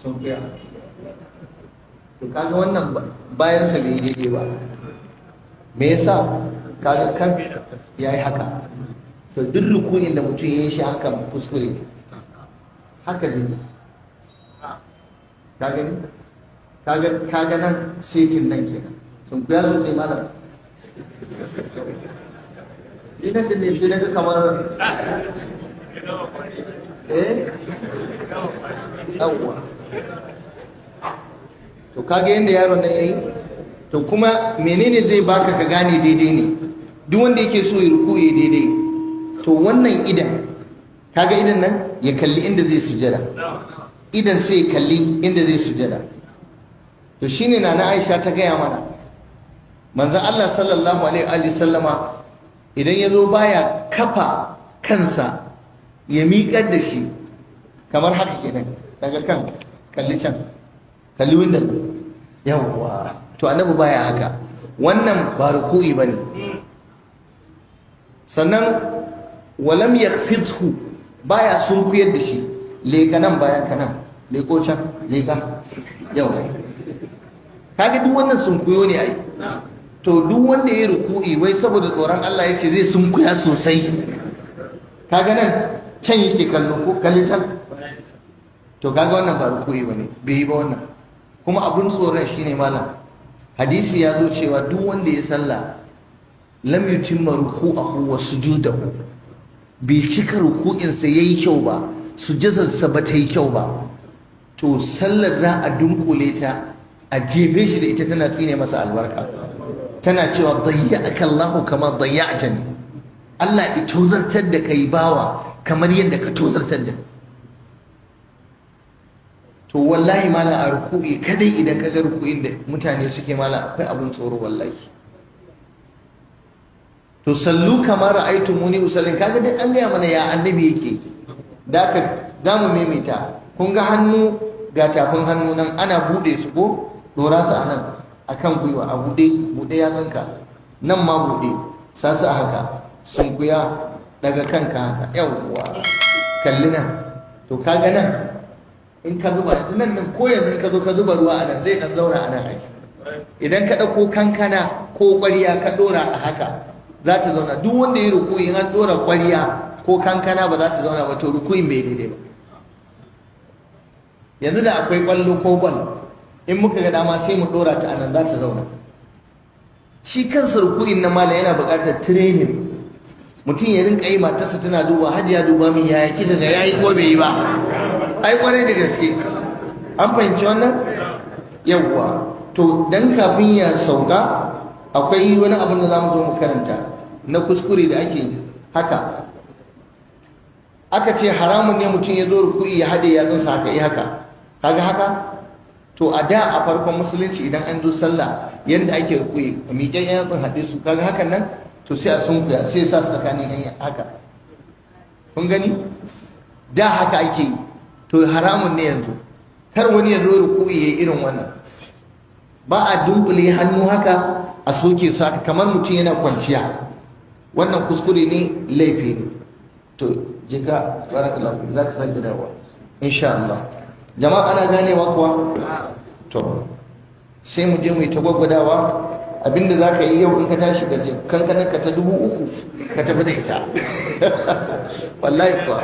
Sunkuya. To kaga wannan bayan sa bai daidai ba. Me yasa? Kaga kan yayi haka. To duk rukunin da mutum ya yi shi haka kuskure ne. Haka zai. Ka gani? Kaga nan setin nan kenan. Sunkuya sosai malam. Idan da ne sai daga kamar eh yawwa. To kaga yanda yaron nan yayi. To kuma menene zai baka ka gane daidai ne? Duk wanda yake so ya ruku'i daidai, to wannan idan kaga idan nan ya kalli inda zai sujada, idan sai ya kalli inda zai sujada. To shine Nana Aisha ta gaya mana, manzon Allah sallallahu alaihi wa sallama idan ya zo baya kafa kansa ya miƙar da shi kamar haka kenan, daga kan kalli can, kalli windon nan, yawwa. To annabi baya haka, wannan ba ruku'i bane. Sannan walam yakfidhu, baya sunkuyar da shi, leka nan bayan ka nan, leko can, leka, yawwa. Kaga duk wannan sunkuyo ne ai. To duk wanda ya ruku'i wai saboda tsoron Allah ya ce zai sunkuya sosai, kaga nan can yake kallo ko kalli can. To kaga wannan ba ruku'i bane, bai yi ba wannan. Kuma abun tsoron shine malam, hadisi ya zo cewa duk wanda ya sallah lam yutimma ruku'ahu wa sujudahu, bai cika ruku'insa yayi kyau ba, sujudarsa ba ta yi kyau ba, to sallar za a dunkule ta a jefe shi da ita, tana tsine masa albarka, tana cewa dayya'aka Allahu kama dayya'tani, Allah ya tozartar da kai bawa kamar yadda ka tozartar da. To wallahi malam a ruku'i kadai idan ka ga ruku'in da mutane suke malam akwai abin tsoro wallahi. To sallu kama ra'aytumuni usallin, kaga dai an gaya mana ya annabi yake. Da ka za mu maimaita. Kun ga hannu, ga tafin hannu nan ana bude su ko dora su anan akan gwiwa, a bude, bude yatsunka nan ma bude, sa su a haka, sunkuya daga kanka haka, yawwa, kalli nan. To kaga nan in ka zuba yanzu nan nan ko yanzu in ka zo ka zuba ruwa a nan zai dan zauna a nan ai. Idan ka ɗauko kankana ko ƙwarya ka ɗora a haka za ta zauna. Duk wanda ya rukuyi in an ɗora ƙwarya ko kankana ba za ta zauna ba, to rukuyin bai daidai ba. Yanzu da akwai ƙwallo ko bal, in muka ga dama sai mu ɗora ta a nan za ta zauna. Shi kansa ruku'in na malam yana buƙatar training. Mutum ya rinka yi, matarsa tana duba, hajiya duba min yaya kika ga yayi ko bai yi ba. Ai kwarai da gaske. An fahimci wannan? Yawwa. To dan kafin ya sauka akwai wani abin da zamu zo mu karanta na kuskure da ake haka. Aka ce haramun ne mutum ya zo ruku'i ya haɗe yatsunsa haka, yi haka. Kaga haka? To a da a farkon musulunci idan an zo sallah yanda ake ruku'i, miƙen yatsun haɗe su, kaga hakan nan, to sai a sunkuya sai sa su tsakanin yan haka. Kun gani? Da haka ake yi. To haramun ne yanzu. Kar wani ya zo ruku'i yayi irin wannan. Ba a dunkule hannu haka a soke su haka kamar mutum yana kwanciya. Wannan kuskure ne, laifi ne. To je ka, barakallahu, za ka sake dawowa insha Allah. Jama'a ana ganewa kuwa? To sai mu je mu yi ta gwaggwadawa. Abinda za ka yi yau in ka tashi ka ce kankanar ka ta 3000 ka tafi da ita. Wallahi kuwa.